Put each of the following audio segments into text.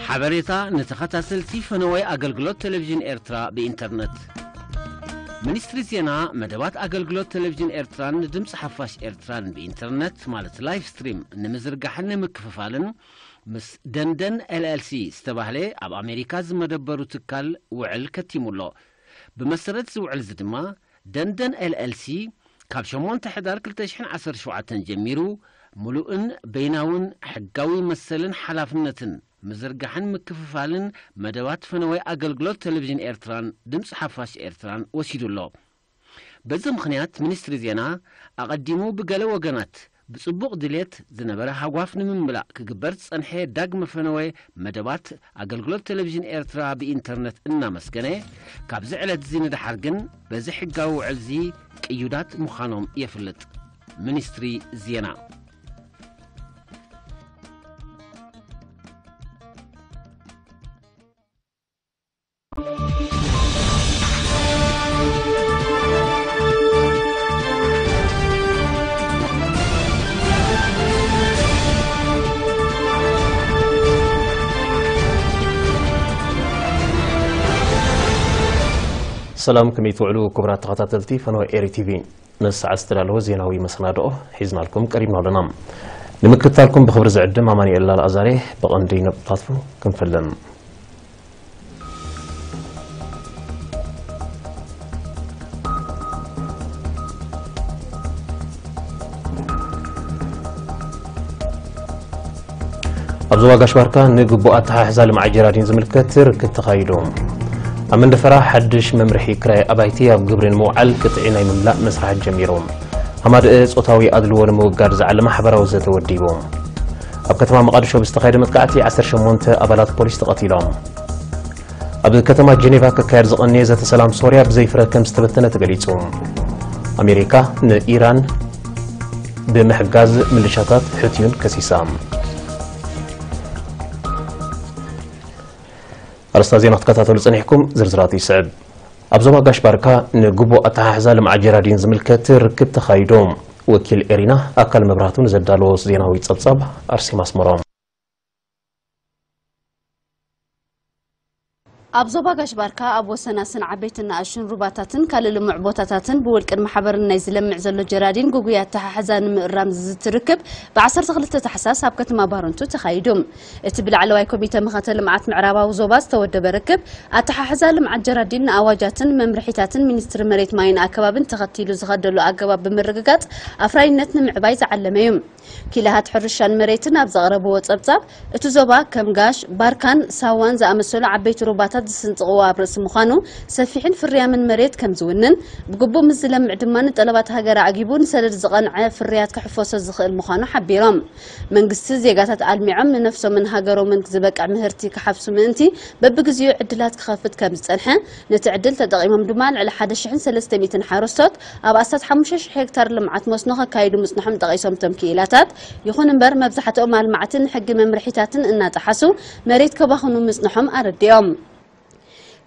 ሓበሬታ ንተኸታተልቲ ፈነወይ ኣገልግሎት ቴሌቪዥን ኤርትራ ብኢንተርነት። ሚኒስትሪ ዜና መደባት ኣገልግሎት ቴሌቪዥን ኤርትራን ንድምፂ ሓፋሽ ኤርትራን ብኢንተርነት ማለት ላይቭ ስትሪም ንምዝርጋሕን ንምክፍፋልን ምስ ደንደን ኤልኤልሲ ዝተባህለ ኣብ ኣሜሪካ ዝመደበሩ ትካል ውዕል ከቲሙ ኣሎ። ብመሰረት እዚ ውዕል እዚ ድማ ደንደን ኤልኤልሲ ካብ ሸሞንተ ሕዳር ክልተ ሽሕን ዓሰርተ ሸውዓተን ጀሚሩ ምሉእን በይናውን ሕጋዊ መሰልን ሓላፍነትን ምዝርጋሕን ምክፍፋልን መደባት ፈነወይ ኣገልግሎት ቴሌቪዥን ኤርትራን ድምፂ ሓፋሽ ኤርትራን ወሲዱ ኣሎ። በዚ ምኽንያት ሚኒስትሪ ዜና ኣቐዲሙ ብገለ ወገናት ብጽቡቕ ድሌት ዝነበረ ሃጓፍ ንምምላእ ክግበር ዝጸንሐ ዳግመ ፈነወ መደባት ኣገልግሎት ቴሌቪዥን ኤርትራ ብኢንተርነት እናመስገነ፣ ካብዚ ዕለት እዚ ንደሓር ግን በዚ ሕጋዊ ውዕል እዚ ቅዩዳት ምዃኖም የፍልጥ። ሚኒስትሪ ዜና። ሰላም፣ ከመይ ትውዕሉ ክቡራት ተኸታተልቲ ፈነወ ኤሪ ቲቪ? ንሰዓት ዝተዳለወ ዜናዊ መሰናድኦ ሒዝናልኩም ቀሪብና ኣለና። ንምክትታልኩም ብኽብሪ ዝዕድም ኣማኑኤል ኣልኣዛሬ። ብቐንዲ ነጥብታቱ ክንፈልም። ኣብ ዞባ ጋሽ ባርካ ንግቡእ ኣተሓሕዛ ልምዓት ጀራዲን ዝምልከት ርክብ ተኻይዱ። ኣብ መንደፈራ ሓድሽ መምርሒ ክራይ ኣባይቲ ኣብ ግብሪ ንምውዓል ቅጥዒ ናይ ምምላእ መስርሓት ጀሚሩ። ሃማደአ ጾታዊ ኣድልዎ ንምውጋድ ዝዓለመ ሓበራዊ ዘተ ወዲቡ። ኣብ ከተማ መቓድሾ ብዝተኻየደ መጥቃዕቲ ዓሰርተ ሸሞንተ ኣባላት ፖሊስ ተቐቲሎም። ኣብ ከተማ ጀኔቫ ክካየድ ዝቐነየ ዘተ ሰላም ሶርያ ብዘይ ፍረ ከም ዝተበተነ ተገሊጹ። ኣሜሪካ ንኢራን ብምሕጋዝ ምልሻታት ሕቲዩን ከሲሳ። ኣርእስታ ዜና ክትከታተሉ ጸኒሕኩም፣ ዝርዝራቱ ይስዕብ። ኣብ ዞባ ጋሽ ባርካ ንግቡእ ኣተሓሕዛ ልምዓት ጀራዲን ዝምልከት ርክብ ተኻይዱ። ወኪል ኤሪና ኣካል መብራህቱ ንዘዳለዎ ዜናዊ ጸብጻብ ኣርሴማ ኣስመሮም። ኣብ ዞባ ጋሽ ባርካ ኣብ ወሰናስን ዓበይትን ንኣሽቱን ሩባታትን ካልእ ልሙዕ ቦታታትን ብውልቅን ማሕበርን ናይ ዝለምዕ ዘሎ ጀራዲን ግጉይ ኣተሓሕዛ ንምእራም ዝዝቲ ርክብ ብ ዓሰርተ ክልተ ታሕሳስ ኣብ ከተማ ባረንቱ ተኻይዱ። እቲ ብላዕለዋይ ኮሚተ መኸተ ልምዓት ምዕራባዊ ዞባ ዝተወደበ ርክብ ኣተሓሕዛ ልምዓት ጀራዲን ንኣዋጃትን መምርሒታትን ሚኒስትሪ መሬት ማይን ኣከባብን ተኸቲሉ ዝኸደሉ ኣገባብ ብምርግጋጽ ኣፍራይነት ንምዕባይ ዝዓለመ እዩ። ኪላሃት ሕርሻን መሬትን ኣብ ዘቕረብዎ ጸብጻብ፣ እቲ ዞባ ከም ጋሽ፣ ባርካን ሳዋን ዝኣመሰሉ ዓበይቲ ሩባታት ዝስንጥቕዎ ኣብ ርእሲ ምዃኑ፣ ሰፊሕን ፍርያምን መሬት ከም ዝውንን፣ ብግቡእ ምስ ዝለምዕ ድማ ንጠለባት ሃገር ኣዕጊቡ ንሰደድ ዝቐንዐ ፍርያት ክሕፈሶ ዝኽእል ምዃኑ ሓቢሮም። መንግስቲ ዜጋታት ኣልሚዖም ንነፍሶምን ሃገሮምን ዝበቅዕ ምህርቲ ክሓፍሱ ምእንቲ በብግዜኡ ዕድላት ክኸፍት ከም ዝጸንሐ፣ ነቲ ዕድል ተጠቒሞም ድማ ልዕሊ ሓደ ሽሕን ሰለስተ ሚእትን ሓረስቶት ኣብ ኣስታት ሓሙሽተ ሽሕ ሄክታር ልምዓት መስኖ ከካይዱ ምጽንሖም ጠቒሶም እቶም ክኢላታት፣ ይኹን እምበር መብዛሕትኦም ኣልማዕቲ ንሕጊ መምርሒታትን እናጠሓሱ መሬት ከባኽኑ ምጽንሖም ኣረዲኦም።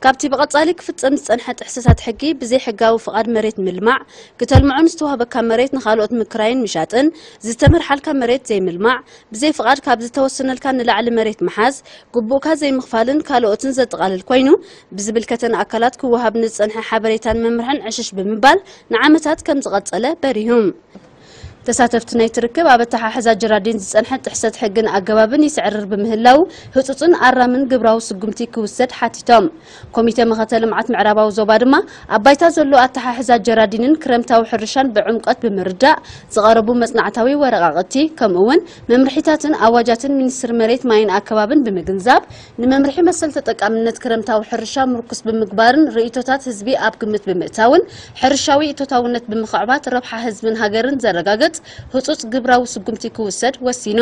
ካብቲ ብቐጻሊ ክፍጸም ዝጸንሐ ጥሕሰታት ሕጊ ብዘይ ሕጋዊ ፍቓድ መሬት ምልማዕ፣ ክተልምዖ ንዝተዋህበካ መሬት ንኻልኦት ምክራይን ምሻጥን፣ ዝተመርሓልካ መሬት ዘይምልማዕ፣ ብዘይ ፍቓድ ካብ ዝተወሰነልካ ንላዕሊ መሬት ምሓዝ፣ ግቡእካ ዘይምኽፋልን ካልኦትን ዘጠቓልል ኮይኑ፣ ብዝምልከተን ኣካላት ክወሃብ ንዝጸንሐ ሓበሬታን መምርሕን ዕሽሽ ብምባል ንዓመታት ከም ዝቐጸለ በሪሁ። ተሳተፍቲ ናይቲ ርክብ ኣብ ኣተሓሕዛ ጀራዲን ዝጸንሐ ጥሕሰት ሕግን ኣገባብን ይስዕርር ብምህላው ህጹጽን ኣራምን ግብራዊ ስጉምቲ ክውሰድ ሓቲቶም። ኮሚተ መኸተ ልምዓት ምዕራባዊ ዞባ ድማ ኣብ ባይታ ዘሎ ኣተሓሕዛ ጀራዲንን ክረምታዊ ሕርሻን ብዕምቆት ብምርዳእ ዝቐረቡ መጽናዕታዊ ወረቓቕቲ ከምኡ እውን መምርሒታትን ኣዋጃትን ሚኒስትሪ መሬት ማይን ኣከባብን ብምግንዛብ ንመምርሒ መሰል ተጠቃምነት ክረምታዊ ሕርሻ ምርኩስ ብምግባርን ርእይቶታት ህዝቢ ኣብ ግምት ብምእታውን ሕርሻዊ እቶታውነት ብምኽዕባት ረብሓ ህዝብን ሃገርን ዘረጋግጽ ህጹጽ ግብራዊ ስጉምቲ ክውሰድ ወሲኑ።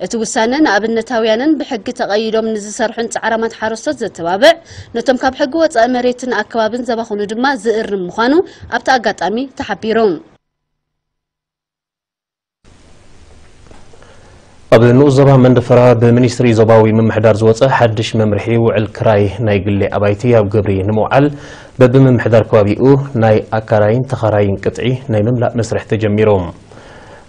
እቲ ውሳነ ንኣብነታውያንን ብሕጊ ተቐይዶም ንዝሰርሑን ጻዕራማት ሓረስቶት ዘተባብዕ፣ ነቶም ካብ ሕጊ ወጻኢ መሬትን ኣከባብን ዘባኽኑ ድማ ዝእርም ምዃኑ ኣብቲ ኣጋጣሚ ተሓቢሩ። ኣብ ንኡስ ዞባ መንደፈራ ብሚኒስትሪ ዞባዊ ምምሕዳር ዝወጸ ሓድሽ መምርሒ ውዕል ክራይ ናይ ግሊ ኣባይቲ ኣብ ግብሪ ንምውዓል በብምምሕዳር ከባቢኡ ናይ ኣካራይን ተኻራይን ቅጥዒ ናይ ምምላእ መስርሕ ተጀሚሩ።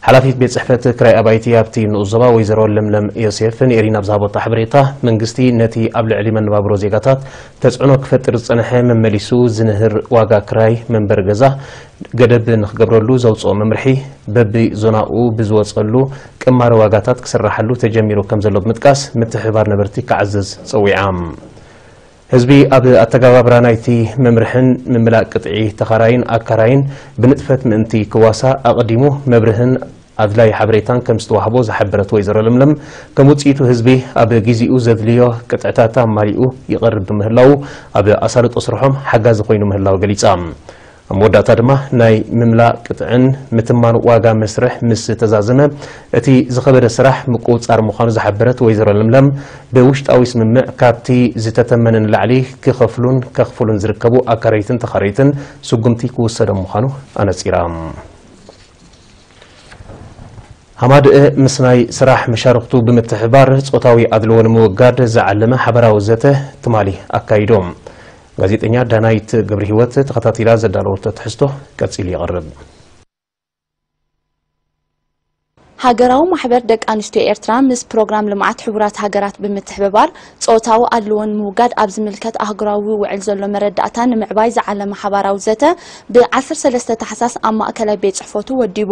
ሓላፊት ቤት ጽሕፈት ክራይ ኣባይቲ ኣብቲ ንኡስ ዞባ ወይዘሮ ለምለም ዮሴፍ ንኤሪና ኣብ ዝሃበቶ ሓበሬታ፣ መንግስቲ ነቲ ኣብ ልዕሊ መነባብሮ ዜጋታት ተጽዕኖ ክፈጥር ዝጸንሐ መመሊሱ ዝንህር ዋጋ ክራይ መንበሪ ገዛ ገደብ ንክገብረሉ ዘውጽኦ መምርሒ፣ በቢ ዞናኡ ብዝወጸሉ ቅማሪ ዋጋታት ክስራሓሉ ተጀሚሩ ከም ዘሎ ብምጥቃስ፣ ምትሕብባር ነበርቲ ክዓዝዝ ጸዊዓ። ህዝቢ ኣብ ኣተገባብራ ናይቲ መምርሕን ምምላእ ቅጥዒ ተኻራይን ኣካራይን ብንጥፈት ምእንቲ ክዋሳእ ኣቐዲሙ መብርህን ኣድላይ ሓበሬታን ከም ዝተዋህቦ ዝሓበረት ወይዘሮ ለምለም፣ ከም ውጽኢቱ ህዝቢ ኣብ ግዚኡ ዘድልዮ ቅጥዕታት ኣማሊኡ ይቐርብ ብምህላዉ ኣብ ኣሳልጦ ስርሖም ሓጋዚ ኮይኑ ምህላው ገሊጻ። ኣብ መወዳእታ ድማ ናይ ምምላእ ቅጥዕን ምትማን ዋጋ መስርሕ ምስ ተዛዘመ እቲ ዝኸበደ ስራሕ ምቁጽጻር ምዃኑ ዝሓበረት ወይዘሮ ለምለም፣ ብውሽጣዊ ስምምዕ ካብቲ ዝተተመነ ንላዕሊ ክኸፍሉን ከኽፍሉን ዝርከቡ ኣካረይትን ተኻረይትን ስጉምቲ ክውሰዶም ምዃኑ ኣነጺራ። ሃማደኤ ምስ ናይ ስራሕ መሻርኽቱ ብምትሕባር ጾታዊ ኣድልዎ ንምውጋድ ዝዓለመ ሓበራዊ ዘተ ትማሊ ኣካይዶም። ጋዜጠኛ ዳናይት ገብረህይወት ተኸታቲላ ዘዳለወቶ ትሕዝቶ ቀጺሉ ይቐርብ። ሃገራዊ ማሕበር ደቂ ኣንስትዮ ኤርትራ ምስ ፕሮግራም ልምዓት ሕቡራት ሃገራት ብምትሕብባር ጾታዊ ኣድልዎ ንምውጋድ ኣብ ዝምልከት ኣህጉራዊ ውዕል ዘሎ መረዳእታ ንምዕባይ ዝዓለመ ሓባራዊ ዘተ ብ ዓሰርተ ሰለስተ ታሕሳስ ኣብ ማእከላይ ቤት ጽሕፈቱ ወዲቡ።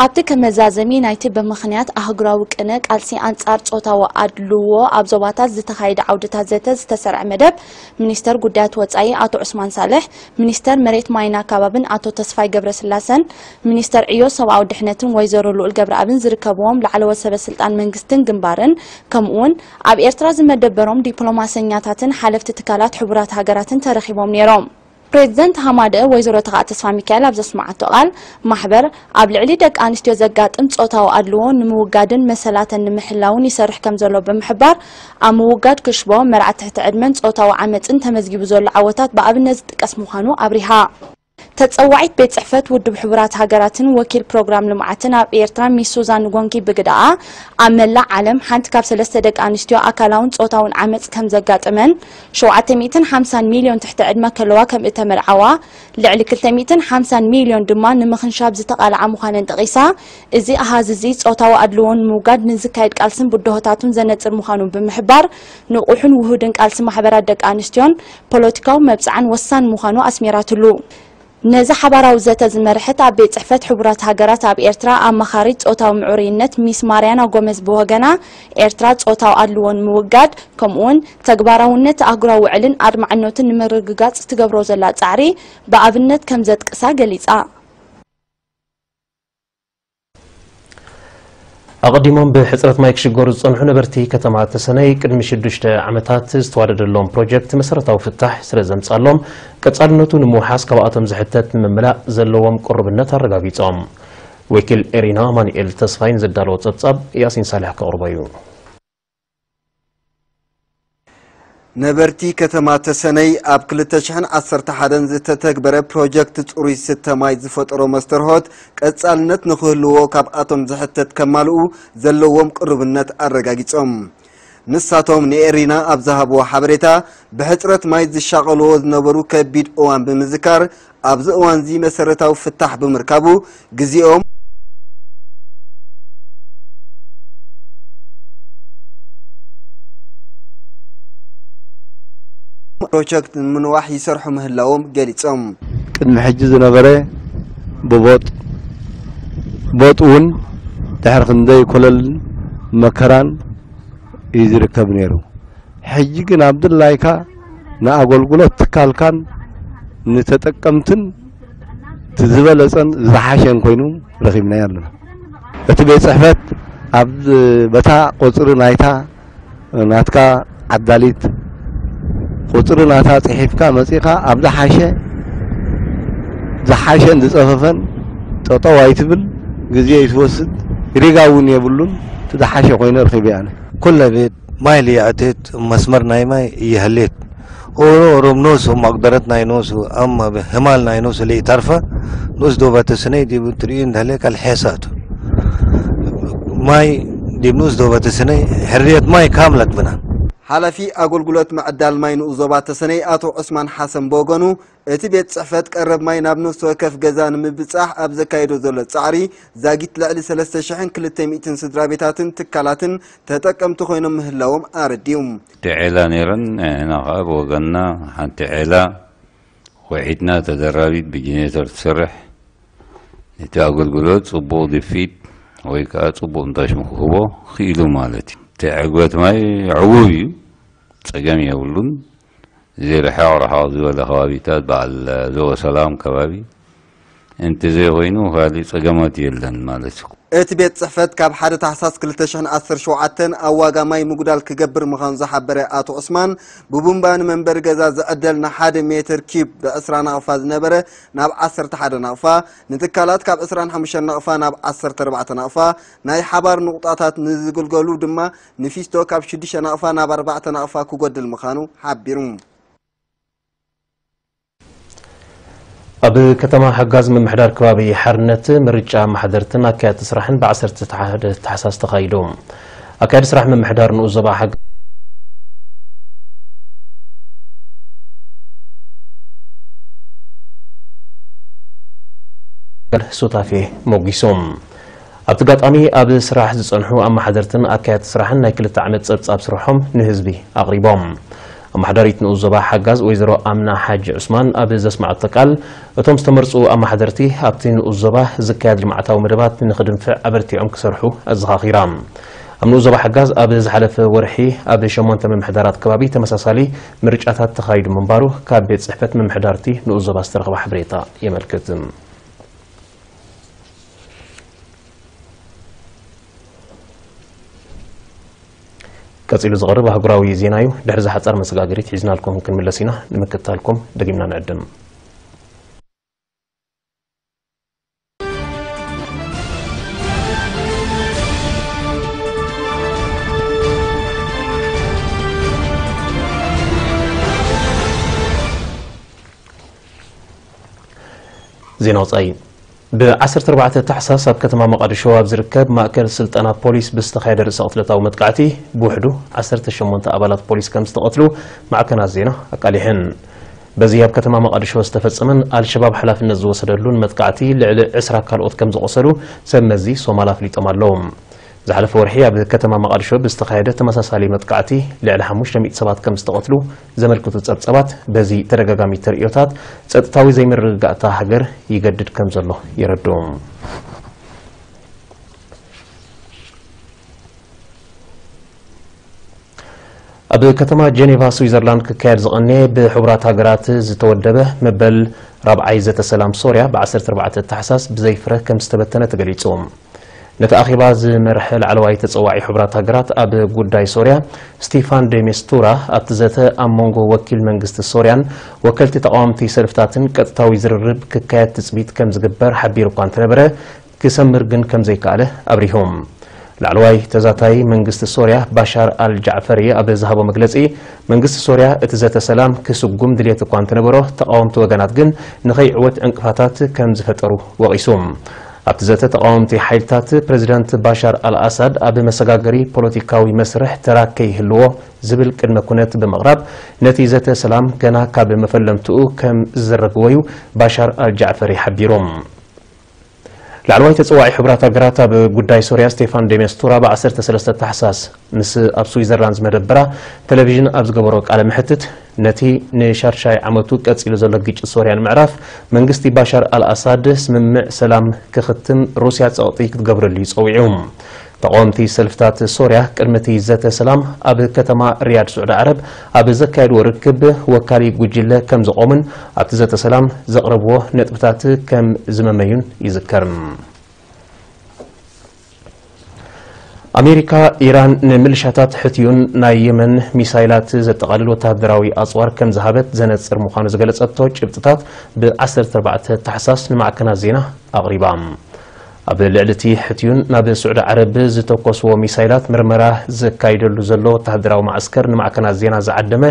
ኣብቲ ከመዛዘሚ ናይቲ ብምኽንያት ኣህጉራዊ ቅነ ቃልሲ ኣንጻር ጾታዊ ኣድልዎ ኣብ ዞባታት ዝተኻየደ ዓውድታት ዘተ ዝተሰርዐ መደብ፣ ሚኒስተር ጉዳያት ወጻኢ ኣቶ ዑስማን ሳልሕ፣ ሚኒስተር መሬት ማይን ኣካባብን ኣቶ ተስፋይ ገብረስላሰን፣ ሚኒስተር ዕዮ ሰብኣዊ ድሕነትን ወይዘሮ ልኡል ገብረኣብን ዝርከብዎም ላዕለዎት ሰበ ስልጣን መንግስትን ግንባርን፣ ከምኡውን ኣብ ኤርትራ ዝመደበሮም ዲፕሎማሰኛታትን ሓለፍቲ ትካላት ሕቡራት ሃገራትን ተረኺቦም ነይሮም። ፕሬዚደንት ሃማደኤ ወይዘሮ ተኽኣ ተስፋሚካኤል ኣብ ዘስምዓቶ ቃል፣ ማሕበር ኣብ ልዕሊ ደቂ ኣንስትዮ ዘጋጥም ጾታዊ ኣድልዎ ንምውጋድን መሰላተን ንምሕላውን ይሰርሕ ከም ዘሎ ብምሕባር፣ ኣብ ምውጋድ ክሽቦ፣ መርዓ ትሕቲ ዕድመን ጾታዊ ዓመጽን ተመዝጊቡ ዘሎ ዓወታት ብኣብነት ዝጥቀስ ምዃኑ ኣብሪሃ። ተጸዋዒት ቤት ጽሕፈት ውድብ ሕቡራት ሃገራትን ወኪል ፕሮግራም ልምዓትን ኣብ ኤርትራ ሚስ ሱዛን ንጎንጊ ብግደኣ፣ ኣብ መላእ ዓለም ሓንቲ ካብ ሰለስተ ደቂ ኣንስትዮ ኣካላውን ጾታውን ዓመጽ ከም ዘጋጠመን፣ ሸውዓተ ሚእትን ሓምሳን ሚልዮን ትሕቲ ዕድመ ከለዋ ከም እተመርዓዋ፣ ልዕሊ ክልተ ሚእትን ሓምሳን ሚልዮን ድማ ንምኽንሻብ ዝተቓልዓ ምዃነን ጠቒሳ፣ እዚ ኣሃዝ እዚ ጾታዊ ኣድልዎ ንምውጋድ ንዝካየድ ቃልስን ብድሆታቱን ዘነጽር ምዃኑ ብምሕባር፣ ንቑሕን ውሁድን ቃልሲ ማሕበራት ደቂ ኣንስትዮን ፖለቲካዊ መብጽዓን ወሳኒ ምዃኑ ኣስሚራትሉ። ነዚ ሓባራዊ ዘተ ዝመርሐት ኣብ ቤት ጽሕፈት ሕቡራት ሃገራት ኣብ ኤርትራ ኣማኻሪት ጾታዊ ምዕሩይነት ሚስ ማርያና ጎመዝ ብወገና፣ ኤርትራ ጾታዊ ኣድልዎ ንምውጋድ ከምኡውን ተግባራውነት ኣህጉራዊ ውዕልን ኣድማዕነቱን ንምርግጋጽ ትገብሮ ዘላ ጻዕሪ ብኣብነት ከም ዘጥቅሳ ገሊጻ። ኣቐዲሞም ብሕጽረት ማይ ክሽገሩ ዝጸንሑ ነበርቲ ከተማ ተሰነይ፣ ቅድሚ ሽዱሽተ ዓመታት ዝተዋደደሎም ፕሮጀክት መሰረታዊ ፍታሕ ስለ ዘምጻሎም፣ ቀጻልነቱ ንምውሓስ ካብኣቶም ዝሕተት ንምምላእ ዘለዎም ቅሩብነት ኣረጋጊጾም። ወኪል ኤሪና ኣማኑኤል ተስፋይ ንዘዳለዎ ጸብጻብ ያሲን ሳልሕ ከቕርቦ እዩ። ነበርቲ ከተማ ተሰነይ ኣብ ክልተ ሽሕን ዓሰርተ ሓደን ዝተተግበረ ፕሮጀክት ጽሩይ ስተ ማይ ዝፈጠሮ መስተርሆት ቀጻልነት ንኽህልዎ ካብኣቶም ዝሕተት ከማልኡ ዘለዎም ቅሩብነት ኣረጋጊጾም። ንሳቶም ንኤሪና ኣብ ዝሃብዎ ሓበሬታ፣ ብሕጽረት ማይ ዝሻቐልዎ ዝነበሩ ከቢድ እዋን ብምዝካር፣ ኣብዚ እዋንዚ መሰረታዊ ፍታሕ ብምርካቡ፣ ግዜኦም ፕሮጀክት ንምንዋሕ ይሰርሑ ምህላዎም ገሊጾም። ቅድሚ ሕጂ ዝነበረ ብቦጥ፣ ቦጥ እውን ድሕሪ ክንደይ ኮለልን መከራን እዩ ዝርከብ ነይሩ። ሕጂ ግን ኣብ ድላይካ ንኣገልግሎት ትካልካን ንተጠቀምትን እቲ ዝበለጸን ዝሓሸን ኮይኑ ረኺብናዮ ኣለና። እቲ ቤት ጽሕፈት ኣብ በታ ቁጽሪ ናይታ ናትካ ዓዳሊት ቁጽሪ ናታ ጽሒፍካ መጺኻ ኣብ ዝሓሸ ዝሓሸን ዝጸፈፈን ጠጠው ኣይትብል፣ ግዜ ይትወስድ፣ ሪጋ እውን የብሉን። እቲ ዝሓሸ ኮይኑ ረኺበ ኣነ። ኩለ ቤት ማይ ልየዕቴት መስመር ናይ ማይ እየህሌት ኦሮ ኦሮም ኖሱ ማቅደረት ናይ ኖሱ ኣም ህማል ናይ ኖሱ ለይተርፈ ንኡስ ዶበተ ስነይ ዲቡ ትርእዩ እንደህለ ቀል ሐሳቱ ማይ ዲብ ንኡስ ዶበተ ስነይ ሕርየት ማይ ካምለት ብናን። ሓላፊ ኣገልግሎት ምዕዳል ማይ ንኡስ ዞባ ተሰነይ ኣቶ ዑስማን ሓሰን ብወገኑ፣ እቲ ቤት ጽሕፈት ቀረብ ማይ ናብ ነፍሲ ወከፍ ገዛ ንምብጻሕ ኣብ ዘካየዶ ዘሎ ጻዕሪ፣ ዛጊት ልዕሊ ሰለስተ ሽሕን ክልተ ሚእትን ስድራ ቤታትን ትካላትን ተጠቀምቲ ኮይኖም ምህላዎም ኣረዲኡ። ቴ ዔላ ነይረን፣ ንሕና ኸዓ ብወገንና ሓንቲ ዔላ ውሒድና ተደራቢት ብጀኔሬተር ትሰርሕ፣ ነቲ ኣገልግሎት ጽቡቕ ድፊት ወይ ከኣ ጽቡቕ ንታሽሙ ክህቦ ክኢሉ ማለት እዩ። እቲ ዕግበት ማይ ዕዉብ እዩ፣ ጸገም የብሉን። እዚ ርሕቕ ርሕቕ ዝበለ ከባቢታት በዓል ዞቦ ሰላም ከባቢ እንተዘይኮይኑ ካልእ ጸገማት የለን ማለት እዩ። እቲ ቤት ጽሕፈት ካብ ሓደ ታሕሳስ ክልተ ሽሕን ዓሰርተ ሸውዓተን ኣብ ዋጋ ማይ ምጉዳል ክገብር ምዃኑ ዝሓበረ ኣቶ ዑስማን፣ ብቡምባ ንመንበሪ ገዛ ዝዕደል ንሓደ ሜትር ኪዩብ ብዕስራ ናቕፋ ዝነበረ ናብ ዓሰርተ ሓደ ናቕፋ፣ ንትካላት ካብ ዕስራን ሓሙሽተን ናቕፋ ናብ ዓሰርተ ኣርባዕተ ናቕፋ፣ ናይ ሓባር ንቑጣታት ንዝግልገሉ ድማ ንፊስቶ ካብ ሽዱሽተ ናቕፋ ናብ ኣርባዕተ ናቕፋ ክጎድል ምዃኑ ሓቢሩ። ኣብ ከተማ ሓጋዝ ምምሕዳር ከባቢ ሓርነት ምርጫ ኣመሓደርትን ኣካየድቲ ስራሕን ብ ዓሰርተ ሓደ ታሕሳስ ተኻይዱ። ኣካየዲ ስራሕ ምምሕዳር ንኡስ ዞባ ሓጋዝ ሱታፌ ሞጊሶም። ኣብቲ ኣጋጣሚ ኣብ ስራሕ ዝጸንሑ ኣመሓደርትን ኣካየድቲ ስራሕን ናይ ክልተ ዓመት ጸብጻብ ስርሖም ንህዝቢ ኣቕሪቦም። ኣመሓዳሪት ንኡስ ዞባ ሓጋዝ ወይዘሮ ኣምና ሓጂ ዑስማን ኣብ ዘስማዓቶ ቃል፣ እቶም ዝተመርጹ ኣመሓደርቲ ኣብቲ ንኡስ ዞባ ዝካየድ ልምዓታዊ መደባት ንኽድንፍዕ ኣበርቲዖም ክሰርሑ ኣዘኻኺራ። ኣብ ንኡስ ዞባ ሓጋዝ ኣብ ዝሓለፈ ወርሒ ኣብ ሸሞንተ ምምሕዳራት ከባቢ ተመሳሳሊ ምርጫታት ተኻይዱ ምንባሩ ካብ ቤት ጽሕፈት ምምሕዳርቲ ንኡስ ዞባ ዝተረኸበ ሓበሬታ የመልክት። ቀጺሉ ዝቐርብ ኣህጉራዊ ዜና እዩ። ድሕሪ ዝሓጸር መሰጋገሪት ሒዝናልኩም ክንምለስ ኢና። ንምክትታልኩም ደጊምና ንዕድም። ዜና ወጻኢ። ብ ዓሰርተ ኣርባዕተ ታሕሳስ ኣብ ከተማ መቓድሾ ኣብ ዝርከብ ማእከል ስልጠና ፖሊስ ብዝተኻየደ ርእሰ ቅትለታዊ መጥቃዕቲ ብውሕዱ ዓሰርተ ሸሞንተ ኣባላት ፖሊስ ከም ዝተቐትሉ ማዕከናት ዜና ኣቃሊሐን። በዚ ኣብ ከተማ መቓድሾ ዝተፈጸመን ኣልሸባብ ሓላፍነት ዝወሰደሉን መጥቃዕቲ ልዕሊ ዕስራ ካልኦት ከም ዝቖሰሉ ሰብ መዚ ሶማል ኣፍሊጦም ኣለዉ። ዝሓለፈ ወርሒ ኣብ ከተማ መቓድሾ ብዝተኻየደ ተመሳሳሊ መጥቃዕቲ ልዕሊ ሓሙሽተ ሚእቲ ሰባት ከም ዝተቐትሉ ዘመልክቱ ጸብጸባት፣ በዚ ተደጋጋሚ ተርእዮታት ጸጥታዊ ዘይምርግጋእታ ሃገር ይገድድ ከም ዘሎ የረድኡ። ኣብ ከተማ ጀኔቫ ስዊዘርላንድ ክካየድ ዝቐነየ ብሕቡራት ሃገራት ዝተወደበ መበል ራብዓይ ዘተ ሰላም ሶርያ ብ ዓሰርተ ኣርባዕተ ታሕሳስ ብዘይ ፍረ ከም ዝተበተነ ተገሊጹ። ነቲ ኣኼባ ዝመርሐ ላዕለዋይ ተጸዋዒ ሕቡራት ሃገራት ኣብ ጉዳይ ሶርያ ስቲፋን ደ ሚስቱራ፣ ኣብቲ ዘተ ኣብ መንጎ ወኪል መንግስቲ ሶርያን ወከልቲ ተቓወምቲ ሰልፍታትን ቀጥታዊ ዝርርብ ክካየድ ትጽቢት ከም ዝግበር ሓቢሩ እኳ እንተነበረ፣ ክሰምር ግን ከም ዘይከኣለ ኣብሪሁ። ላዕለዋይ ተዛታይ መንግስቲ ሶርያ ባሻር ኣል ጃዕፈሪ ኣብ ዝሃቦ መግለጺ፣ መንግስቲ ሶርያ እቲ ዘተ ሰላም ክስጉም ድልየት እኳ እንተነበሮ፣ ተቓወምቲ ወገናት ግን ንኸይዕወት ዕንቅፋታት ከም ዝፈጠሩ ወቒሱ። ኣብቲ ዘተ ተቓወምቲ ሓይልታት ፕሬዚዳንት ባሻር ኣልኣሳድ ኣብ መሰጋገሪ ፖለቲካዊ መስርሕ ተራ ከይህልዎ ዝብል ቅድመ ኩነት ብምቕራብ፣ ነቲ ዘተ ሰላም ገና ካብ መፈለምትኡ ከም ዝዘረግዎ እዩ ባሻር ኣልጃዕፈሪ ሓቢሩ። ላዕለዋይ ተጸዋዒ ሕቡራት ሃገራት ኣብ ጉዳይ ሶርያ ስቴፋን ዴ ሚስቱራ ብ ዓሰርተ ሰለስተ ታሕሳስ ምስ ኣብ ስዊዘርላንድ ዝመደበራ ቴሌቪዥን ኣብ ዝገበሮ ቃለ መሕትት፣ ነቲ ንሻድሻይ ዓመቱ ቀጺሉ ዘሎ ግጭት ሶርያ ንምዕራፍ መንግስቲ ባሻር ኣልኣሳድ ስምምዕ ሰላም ክኽትም ሩስያ ጸቕጢ ክትገብረሉ እዩ ጸዊዑ። ተቓወምቲ ሰልፍታት ሶርያ ቅድሚ እቲ ዘተ ሰላም ኣብ ከተማ ሪያድ ስዑዲ ዓረብ ኣብ ዘካየድዎ ርክብ ወካሊ ጉጅለ ከም ዘቖሙን ኣብቲ ዘተ ሰላም ዘቕረብዎ ነጥብታት ከም ዝመመዩን ይዝከር። ኣሜሪካ፣ ኢራን ንምልሻታት ሕትዩን ናይ የመን ሚሳይላት ዘጠቓልል ወተሃደራዊ ኣጽዋር ከም ዝሃበት ዘነጽር ምዃኑ ዝገለጸቶ ጭብጥታት ብ ዓሰርተ ኣርባዕተ ታሕሳስ ንማዕከናት ዜና ኣቕሪባ። ኣብ ልዕሊ እቲ ሕትዩን ናብ ስዑዲ ዓረብ ዝተኮስዎ ሚሳይላት ምርመራ ዘካይደሉ ዘሎ ወተሃደራዊ ማዕስከር ንማዕከናት ዜና ዝዓደመ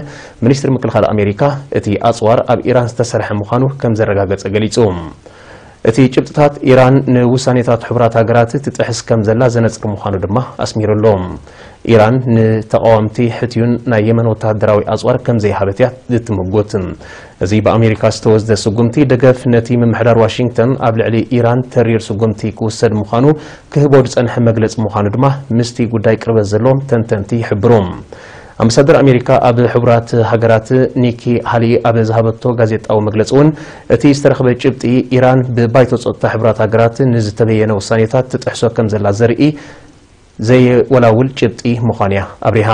ሚኒስትሪ ምክልኻል ኣሜሪካ፣ እቲ ኣጽዋር ኣብ ኢራን ዝተሰርሐ ምዃኑ ከም ዘረጋገጸ ገሊጹ። እቲ ጭብጥታት ኢራን ንውሳኔታት ሕቡራት ሃገራት ትጥሕስ ከም ዘላ ዘነጽር ምዃኑ ድማ ኣስሚሩ ኣሎ። ኢራን ንተቓወምቲ ሕትዩን ናይ የመን ወተሃደራዊ ኣጽዋር ከም ዘይሃበት እያ ዝትምጉት። እዚ ብኣሜሪካ ዝተወስደ ስጉምቲ ደገፍ ነቲ ምምሕዳር ዋሽንግተን ኣብ ልዕሊ ኢራን ተሪር ስጉምቲ ክውሰድ ምዃኑ ክህቦ ዝጸንሐ መግለጺ ምዃኑ ድማ ምስቲ ጉዳይ ቅርበት ዘለዎም ተንተንቲ ይሕብሩ። ኣምባሳደር ኣሜሪካ ኣብ ሕቡራት ሃገራት ኒኪ ሃሊ ኣብ ዝሃበቶ ጋዜጣዊ መግለጺ እውን እቲ ዝተረኽበ ጭብጢ ኢራን ብባይቶ ጸጥታ ሕቡራት ሃገራት ንዝተበየነ ውሳኔታት ትጥሕሶ ከም ዘላ ዘርኢ ዘይወላውል ጭብጢ ምዃኑ እያ ኣብሪሃ።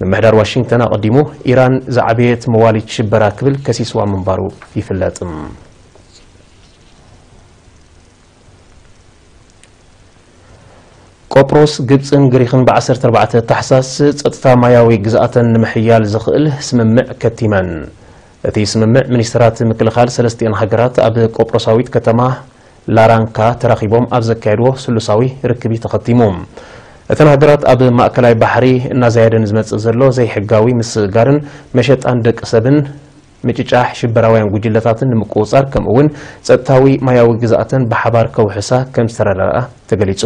ምምሕዳር ዋሽንግተን ኣቐዲሙ ኢራን ዝዓበየት መዋሊት ሽበራ ክብል ከሲስዋ ምንባሩ ይፍለጥ። ቆጵሮስ፣ ግብጽን ግሪኽን ብ ዓሰርተ ኣርባዕተ ታሕሳስ ጸጥታ ማያዊ ግዝኣተን ንምሕያል ዝኽእል ስምምዕ ከቲመን። እቲ ስምምዕ ሚኒስትራት ምክልኻል ሰለስቲኣን ሃገራት ኣብ ቆጵሮሳዊት ከተማ ላራንካ ተራኺቦም ኣብ ዘካየድዎ ስሉሳዊ ርክቢ ተኸቲሙ። እተን ሃገራት ኣብ ማእከላይ ባሕሪ እናዘያደ ንዝመጽእ ዘሎ ዘይሕጋዊ ምስግጋርን መሸጣን ደቂ ሰብን ምጭጫሕ ሽበራውያን ጉጅለታትን ንምቁጽጻር ከምኡ እውን ጸጥታዊ ማያዊ ግዝኣተን ብሓባር ከውሕሳ ከም ዝተረዳኣ ተገሊጹ።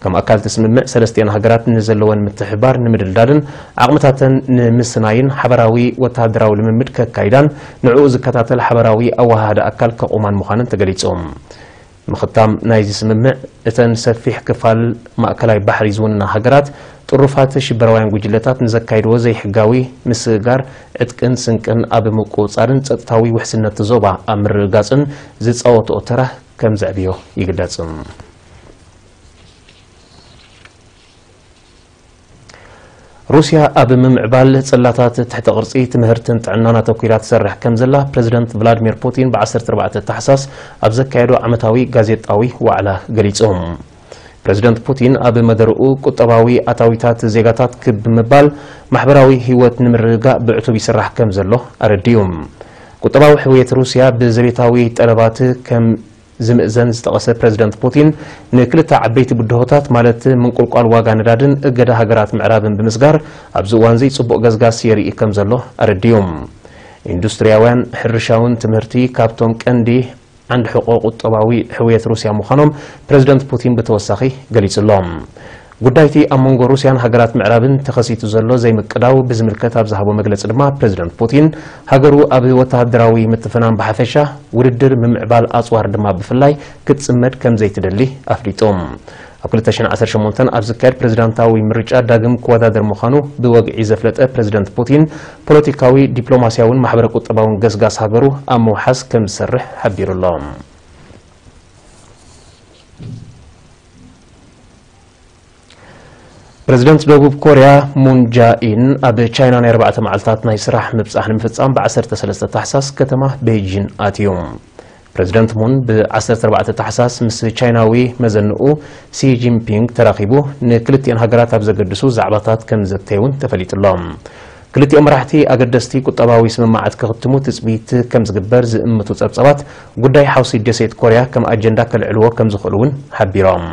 ከም ኣካል እቲ ስምምዕ ሰለስቲኣን ሃገራት ንዘለወን ምትሕብባር ንምድልዳልን ዓቕምታተን ንምስናይን ሓበራዊ ወተሃደራዊ ልምምድ ከካይዳን ንዕኡ ዝከታተል ሓበራዊ ኣወሃሃዲ ኣካል ከቑማን ምዃነን ተገሊጹ። ምኽታም ናይዚ ስምምዕ እተን ሰፊሕ ክፋል ማእከላይ ባሕሪ ዝውንና ሃገራት ጥሩፋት ሽበራውያን ጉጅለታት ንዘካይድዎ ዘይሕጋዊ ምስግጋር ዕጥቅን ስንቅን ኣብ ምቁጽጻርን ጸጥታዊ ውሕስነት ዞባ ኣብ ምርግጋጽን ዝጻወትኦ ተራ ከም ዘዕብዮ ይግለጽ። ሩስያ ኣብ ምምዕባል ጽላታት ትሕተ ቅርጺ ትምህርትን ጥዕናን ኣተኲራ ትሰርሕ ከም ዘላ ፕረዚደንት ቭላድሚር ፑቲን ብ ዓሰርተ ኣርባዕተ ታሕሳስ ኣብ ዘካየዶ ዓመታዊ ጋዜጣዊ ዋዕላ ገሊጹ። ፕረዚደንት ፑቲን ኣብ መደርኡ ቁጠባዊ ኣታዊታት ዜጋታት ክብ ብምባል ማሕበራዊ ህይወት ንምርግጋእ ብዕቱብ ይስራሕ ከም ዘሎ ኣረዲኡ። ቁጠባዊ ሕውየት ሩስያ ብዘቤታዊ ጠለባት ከም ዝምእዘን ዝጠቐሰ ፕረዚደንት ፑቲን፣ ንክልተ ዓበይቲ ብድሆታት ማለት ምንቁልቋል ዋጋ ነዳድን እገዳ ሃገራት ምዕራብን ብምስጋር ኣብዚ እዋንዚ ጽቡቕ ገስጋስ የርኢ ከም ዘሎ ኣረዲኡ። ኢንዱስትሪያውያን፣ ሕርሻውን ትምህርቲ ካብቶም ቀንዲ ዓንዲ ሕቆ ቁጠባዊ ሕውየት ሩስያ ምዃኖም ፕረዚደንት ፑቲን ብተወሳኺ ገሊጹ ኣሎ። ጉዳይቲ ኣብ መንጎ ሩስያን ሃገራት ምዕራብን ተኸሲቱ ዘሎ ዘይምቅዳው ብዝምልከት ኣብ ዝሃቦ መግለጺ ድማ ፕረዚደንት ፑቲን ሃገሩ ኣብ ወተሃደራዊ ምትፍናን ብሓፈሻ ውድድር ምምዕባል ኣጽዋር ድማ ብፍላይ ክትጽመድ ከም ዘይትደሊ ኣፍሊጡ። ኣብ ክልተ ሽሕን ዓሰርተ ሸሞንተን ኣብ ዝካየድ ፕረዚዳንታዊ ምርጫ ዳግም ክወዳደር ምዃኑ ብወግዒ ዘፍለጠ ፕረዚደንት ፑቲን ፖለቲካዊ፣ ዲፕሎማስያውን ማሕበረ ቁጠባውን ገስጋስ ሃገሩ ኣብ ምውሓስ ከም ዝሰርሕ ሓቢሩ ኣሎ። ፕረዚደንት ደቡብ ኮርያ ሙን ጃኢን ኣብ ቻይና ናይ ኣርባዕተ መዓልታት ናይ ስራሕ ምብጻሕ ንምፍጻም ብ ዓሰርተ ሰለስተ ታሕሳስ ከተማ ቤይጂን ኣትዩ። ፕረዚደንት ሙን ብ ዓሰርተ ኣርባዕተ ታሕሳስ ምስ ቻይናዊ መዘንኡ ሲ ጂንፒንግ ተራኺቡ ንክልቲኣን ሃገራት ኣብ ዘገድሱ ዛዕባታት ከም ዘተየ እውን ተፈሊጡ ኣሎ። ክልቲኦም መራሕቲ ኣገደስቲ ቁጠባዊ ስምምዓት ክኽትሙ ትጽቢት ከም ዝግበር ዝእምቱ ጸብጻባት ጉዳይ ሓውሲ ደሴት ኮርያ ከም ኣጀንዳ ከልዕልዎ ከም ዝኽእሉ እውን ሓቢሮም።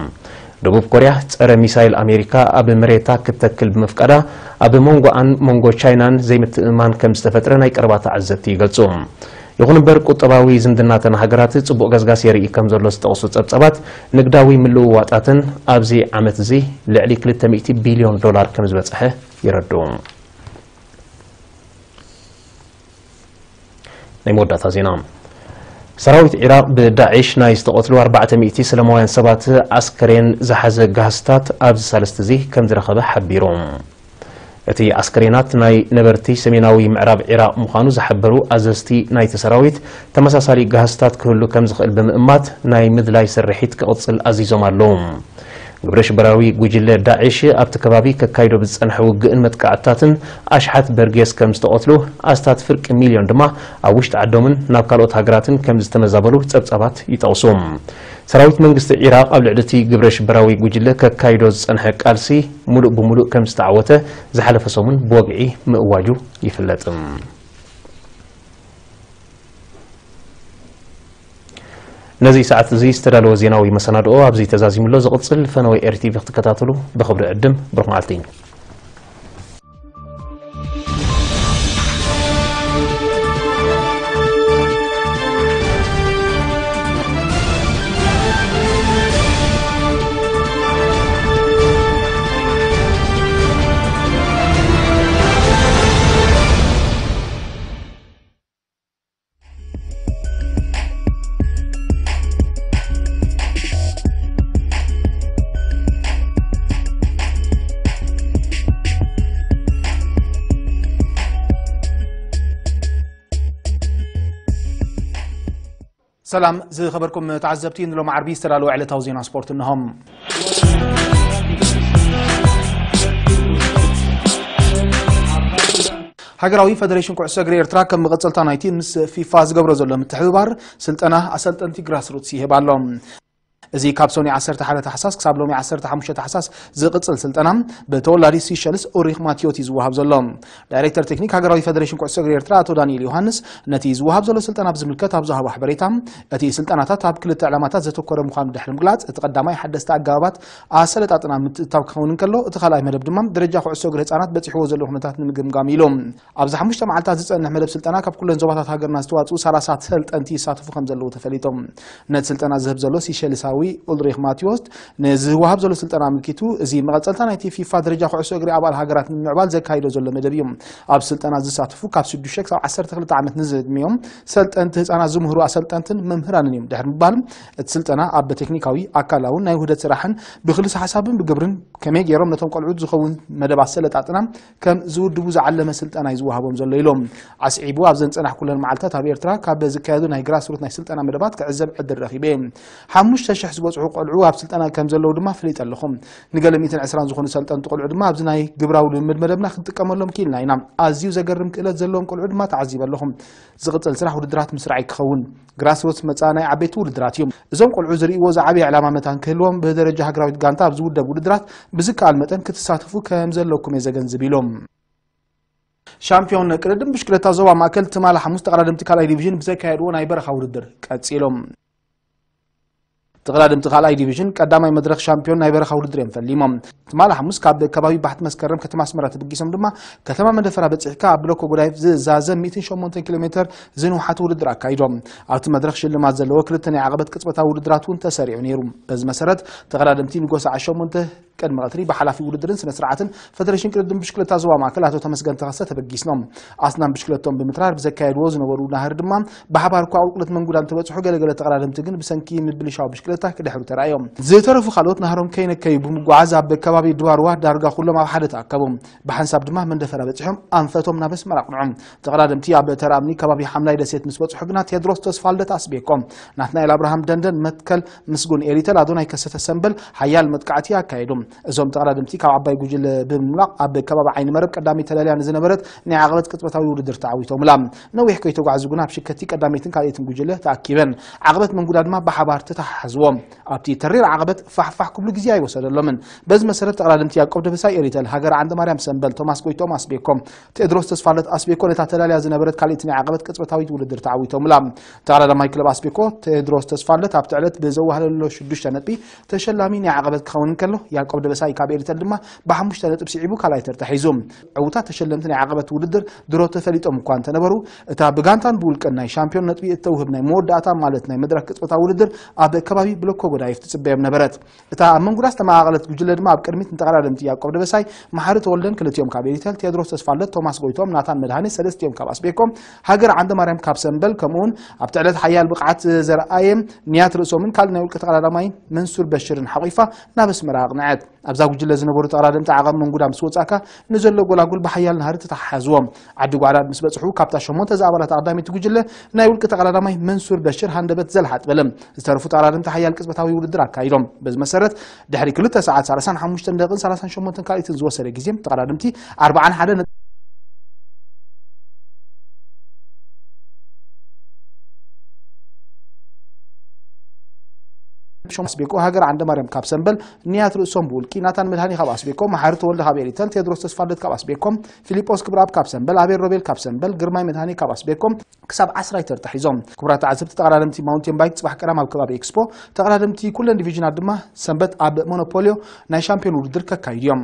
ደቡብ ኮርያ ጸረ ሚሳይል ኣሜሪካ ኣብ መሬታ ክትተክል ብምፍቃዳ ኣብ መንጎኣን መንጎ ቻይናን ዘይምትእምማን ከም ዝተፈጥረ ናይ ቀረባ ተዓዘብቲ ይገልጹ። ይኹን እምበር ቁጠባዊ ዝምድናተን ሃገራት ጽቡቕ ገስጋስ የርኢ ከም ዘሎ ዝጠቕሱ ጸብጻባት ንግዳዊ ምልውዋጣተን ኣብዚ ዓመት እዚ ልዕሊ ክልተ ሚእቲ ቢልዮን ዶላር ከም ዝበጽሐ የረድኡ። ናይ መወዳእታ ዜና። ሰራዊት ዒራቕ ብዳዒሽ ናይ ዝተቐትሉ ኣርባዕተ ሚእቲ ሰላማውያን ሰባት ኣስከሬን ዝሓዘ ጋህስታት ኣብዚ ሳልስቲ እዚ ከም ዝረኸበ ሓቢሩ። እቲ ኣስከሬናት ናይ ነበርቲ ሰሜናዊ ምዕራብ ዒራቕ ምዃኑ ዝሓበሩ ኣዘዝቲ ናይቲ ሰራዊት፣ ተመሳሳሊ ጋህስታት ክህሉ ከም ዝኽእል ብምእማት ናይ ምድላይ ስርሒት ክቕጽል ኣዚዞም ኣለዉ። ግብረ ሽበራዊ ጉጅለ ዳዒሽ ኣብቲ ከባቢ ከካይዶ ብዝጸንሐ ውግእን መጥቃዕትታትን ኣሽሓት በርጌስ ከም ዝተቐትሉ፣ ኣስታት ፍርቂ ሚልዮን ድማ ኣብ ውሽጢ ዓዶምን ናብ ካልኦት ሃገራትን ከም ዝተመዛበሉ ጸብጻባት ይጠቕሱ። ሰራዊት መንግስቲ ዒራቕ ኣብ ልዕሊ እቲ ግብረ ሽበራዊ ጉጅለ ከካይዶ ዝጸንሐ ቃልሲ ሙሉእ ብሙሉእ ከም ዝተዓወተ ዝሓለፈ ሰሙን ብወግዒ ምእዋጁ ይፍለጥ። ነዚ ሰዓት እዚ ዝተዳለወ ዜናዊ መሰናድኦ ኣብዚ ተዛዚሙ ኣሎ። ዝቕጽል ፈነወ ኤር ቲ ቪ ክትከታተሉ ብኽብሪ ዕድም። ብሩኽ መዓልቲ። ሰላም ዝኸበርኩም ተዓዘብቲ፣ ንሎም ዓርቢ ዝተዳለወ ዕለታዊ ዜና ስፖርት እነሆም። ሃገራዊ ፈደሬሽን ኩዕሶ እግሪ ኤርትራ ከም መቐጸልታ ናይቲ ምስ ፊፋ ዝገብሮ ዘሎ ምትሕብባር ስልጠና ኣሰልጠንቲ ግራስሩትስ ይህብ ኣሎ። እዚ ካብ ሰኑይ ዓሰርተ ሓደ ታሕሳስ ክሳብ ሎሚ ዓሰርተ ሓሙሽተ ታሕሳስ ዝቕጽል ስልጠና ብተወላዲ ሲሸልስ ኡሪክ ማቲዮት እዩ ዝወሃብ ዘሎ። ዳይሬክተር ቴክኒክ ሃገራዊ ፈደሬሽን ኩዕሶ እግሪ ኤርትራ ኣቶ ዳንኤል ዮሃንስ ነቲ ዝወሃብ ዘሎ ስልጠና ብዝምልከት ኣብ ዝሃቦ ሓበሬታ፣ እቲ ስልጠናታት ኣብ ክልተ ዕላማታት ዘተኮረ ምዃኑ ድሕሪ ምግላጽ፣ እቲ ቀዳማይ ሓደስቲ ኣገባባት ኣሰለጣጥና ምትእትታው ክኸውን እንከሎ፣ እቲ ካልኣይ መደብ ድማ ደረጃ ኩዕሶ እግሪ ህጻናት በጺሕዎ ዘሎ ኩነታት ንምግምጋም ኢሉ። ኣብዚ ሓሙሽተ መዓልታት ዝጸንሕ መደብ ስልጠና ካብ ኩለን ዞባታት ሃገርና ዝተዋጽኡ ሰላሳ ሰልጠንቲ ይሳተፉ ከም ዘለዉ ተፈሊጦም። ነቲ ስልጠና ዝህብ ዘሎ ሲሸልሳዊ ኡልሪክ ማቲዎስ ንዝወሃብ ዘሎ ስልጠና ኣመልኪቱ፣ እዚ መቐጸልታ ናይቲ ፊፋ ደረጃ ኩዕሶ እግሪ ኣባል ሃገራት ንምምዕባል ዘካይዶ ዘሎ መደብ እዩ። ኣብ ስልጠና ዝሳተፉ ካብ ሽዱሽተ ክሳብ ዓሰርተ ክልተ ዓመት ንዝዕድሚኦም ሰልጠንቲ ህጻናት ዝምህሩ ኣሰልጠንትን መምህራንን እዮም ድሕሪ ምባል፣ እቲ ስልጠና ኣብ ቴክኒካዊ፣ ኣካላውን ናይ ውህደት ስራሕን ብክልሰ ሓሳብን ብግብርን ከመይ ገይሮም ነቶም ቆልዑት ዝኸውን መደብ ኣሰለጣጥና ከም ዝውድቡ ዝዓለመ ስልጠና እዩ ዝወሃቦም ዘሎ ኢሎም። ኣስዒቡ፣ ኣብዘን ዝጸናሕኩለን መዓልታት ኣብ ኤርትራ ካብ ዝካየዱ ናይ ግራስሩት ናይ ስልጠና መደባት ክዕዘብ ዕድል ረኺበ። ሓሙሽተ ሽሕ ዝበጽሑ ቆልዑ ኣብ ስልጠና ከም ዘለዉ ድማ ፍሊጠ ኣለኹ። ንገለ ሚእትን ዕስራን ዝኾኑ ሰልጠንቲ ቆልዑ ድማ ኣብዚ ናይ ግብራዊ ልምምድ መደብና ክንጥቀመሎም ክኢልና ኢና። ኣዝዩ ዘገርም ክእለት ዘለዎም ቆልዑ ድማ ተዓዚበ ኣለኹ። ዝቕጽል ስራሕ ውድድራት ምስራዕ ክኸውን፣ ግራስሩትስ መጻኢ ናይ ዓበይቲ ውድድራት እዩ። እዞም ቆልዑ ዝርእይዎ ዝዓበየ ዕላማ መታን ክህልዎም፣ ብደረጃ ሃገራዊት ጋንታ ኣብ ዝውደብ ውድድራት ብዝከኣል መጠን ክትሳተፉ ከም ዘለኩም እየ ዘገንዝብ ኢሎም። ሻምፒዮን ቅድድም ብሽክለታ ዞባ ማእከል ትማሊ ሓሙስ ተቐዳደምቲ ካልኣይ ዲቪዥን ብዘካየድዎ ናይ በረኻ ውድድር ቀጺሎም። ተቐዳደምቲ ካልኣይ ዲቪዥን ቀዳማይ መድረኽ ሻምፒዮን ናይ በረኻ ውድድር እዮም ፈሊሞም። ትማሊ ሓሙስ ካብ ከባቢ ባሕቲ መስከረም ከተማ ኣስመራ ተበጊሶም ድማ ከተማ መንደፈራ በጺሕካ ኣብ ብሎኮ ጎዳይፍ ዝዛዘም ሚእትን ሸሞንተን ኪሎ ሜትር ዝንውሓት ውድድር ኣካይዶም። ኣብቲ መድረኽ ሽልማት ዘለዎ ክልተ ናይ ዓቐበት ቅጽበታዊ ውድድራት እውን ተሰሪዑ ነይሩ። በዚ መሰረት ተቐዳደምቲ ንጎ ሰዓት ሸሞንተ ቅድሚ ቀትሪ ብሓላፊ ውድድርን ስነ ስርዓትን ፈደሬሽን ቅድድም ብሽክለታ ዞባ ማእከል ኣቶ ተመስገን ተኸስተ ተበጊስኖም። ኣስናን ብሽክለቶም ብምትራር ብዘካየድዎ ዝነበሩ ናህሪ ድማ ብሓባር እኳ ቁልቁለት መንጉዳ እንተበጽሑ፣ ገለገለ ተቐዳደምቲ ግን ብሰንኪ ምብልሻው ብሽክለታ ክድሕሩ ተራእዮም። ዝተረፉ ካልኦት ናህሮም ከይነከዩ ብምጓዓዝ ኣብ ከባቢ ድባርዋ ዳርጋ ኩሎም ኣብ ሓደ ተኣከቡ። ብሓንሳብ ድማ መንደፈራ በጺሖም ኣንፈቶም ናብ ኣስመራ ኣቕንዑ። ተቐዳደምቲ ኣብ ተራ እምኒ ከባቢ ሓምላይ ደሴት ምስ በጽሑ ግና ቴድሮስ ተስፋልደት ኣስቤኮ፣ ናትናኤል ኣብርሃም ደንደን መትከል፣ ምስጉን ኤሪተል፣ ኣዶናይ ከሰተ ሰምበል ሓያል መጥቃዕቲ ኣካየዱ። እዞም ተቐዳደምቲ ካብ ዓባይ ጉጅለ ብምምላቕ ኣብ ከባቢ ዓይኒ መረብ ቀዳመይ ተላልያ ንዝነበረት ናይ ዓቐበት ቅጽበታዊ ውድድር ተዓዊቶምላ። ነዊሕ ከይተጓዕዙ ግና ኣብ ሽከቲ ቀዳመይትን ካልኣይትን ጉጅለ ተኣኪበን ዓቐበት መንጉዳ ድማ ብሓባር ተተሓሓዝዎ። ኣብቲ ተሪር ዓቐበት ፋሕፋሕ ክብሉ ግዜ ኣይወሰደሎምን። በዚ መሰረት ተቐዳደምቲ ያዕቆብ ደበሳይ ኤሪተል፣ ሃገር ዓንደ ማርያም ሰምበል፣ ቶማስ ጎይቶም ኣስቤኮ፣ ቴድሮስ ተስፋለት ኣስቤኮ ነታ ተላልያ ዝነበረት ካልኣይቲ ናይ ዓቐበት ቅጽበታዊት ውድድር ተዓዊቶምላ። ተቐዳዳማይ ክለብ ኣስቤኮ ቴድሮስ ተስፋለት ኣብቲ ዕለት ብዘዋህለሎ ሽዱሽተ ነጥቢ ተሸላሚ ናይ ዓቐበት ክኸውን እንከሎ፣ ያዕቆብ ደበሳይ ካብ ኤሪተል ድማ ብሓሙሽተ ነጥቢ ስዒቡ ካልኣይ ተርታ ሒዙ። ዕዉታት ተሸለምቲ ናይ ዓቐበት ውድድር ድሮ ተፈሊጦም እኳ እንተነበሩ፣ እታ ብጋንታን ብውልቅን ናይ ሻምፒዮን ነጥቢ እተውህብ ናይ መወዳእታ ማለት ናይ መድረኽ ቅጽበታዊ ውድድር ኣብ ከባቢ ብሎኮ ጎዳይፍ ትጽበዮም ነበረት። እታ ኣብ መንጉዳ ዝተመቓቐለት ጉጅለ ድማ ኣብ ቅድሚት ንተቐዳደምቲ ያዕቆብ ደበሳይ፣ መሓሪ ተወልደን ክልቲኦም ካብ ኤሪተል፣ ቴድሮስ ተስፋለት፣ ቶማስ ጎይቶም፣ ናታን መድሃኔ ሰለስቲኦም ካብ ኣስቤኮ፣ ሃገር ዓንደ ማርያም ካብ ሰምበል፣ ከምኡውን ኣብቲ ዕለት ሓያል ብቕዓት ዘርኣየ ንያት ርእሶምን ካልእ ናይ ውልቂ ተቐዳዳማይ መንሱር በሽርን ሓቒፋ ናብ ኣስመራ ኣቕንዐት። ኣብዛ ጉጅለ ዝነበሩ ተቐዳደምቲ ዓቐብ መንጉዳ ምስ ወጻእካ ንዘሎ ጎላጉል ብሓያል ናህሪ ተተሓሓዝዎ። ዓዲ ጓዕዳድ ምስ በጽሑ ካብታ ሸሞንተ ዝኣባላት ኣቐዳሚቲ ጉጅለ ናይ ውልቂ ተቐዳዳማይ መንሱር በሽር ሃንደበት ዘልሓጥ በለ። ዝተረፉ ተቐዳደምቲ ሓያል ቅጽበታዊ ውድድር ኣካይዶም። በዚ መሰረት ድሕሪ ክልተ ሰዓት ሰላሳን ሓሙሽተን ደቂቕን ሰላሳን ሸሞንተን ካልኢትን ዝወሰደ ግዜ ተቐዳደምቲ ኣርባዓን ሓደ ነጥቢ ኣስቤኮ፣ ሃገር ዓንደ ማርያም ካብ ሰምበል፣ ንያት ርእሶም ብውልቂ፣ ናታን መድሃኒ ካብ ኣስቤኮ፣ መሓሪ ተወልደ ካብ ኤሪተል፣ ቴድሮስ ተስፋልደት ካብ ኣስቤኮ፣ ፊሊጶስ ክብረኣብ ካብ ሰምበል፣ ኣቤል ሮቤል ካብ ሰምበል፣ ግርማይ መድሃኒ ካብ ኣስቤኮ ክሳብ ዓስራይ ተርታ ሒዞም። ክቡራት ተዓዘብቲ፣ ተቐዳደምቲ ማውንቴን ባይክ ጽባሕ ቀዳም ኣብ ከባቢ ኤክስፖ፣ ተቐዳደምቲ ኩለን ዲቪዥናት ድማ ሰንበት ኣብ ሞኖፖልዮ ናይ ሻምፒዮን ውድድር ከካይዱ እዮም።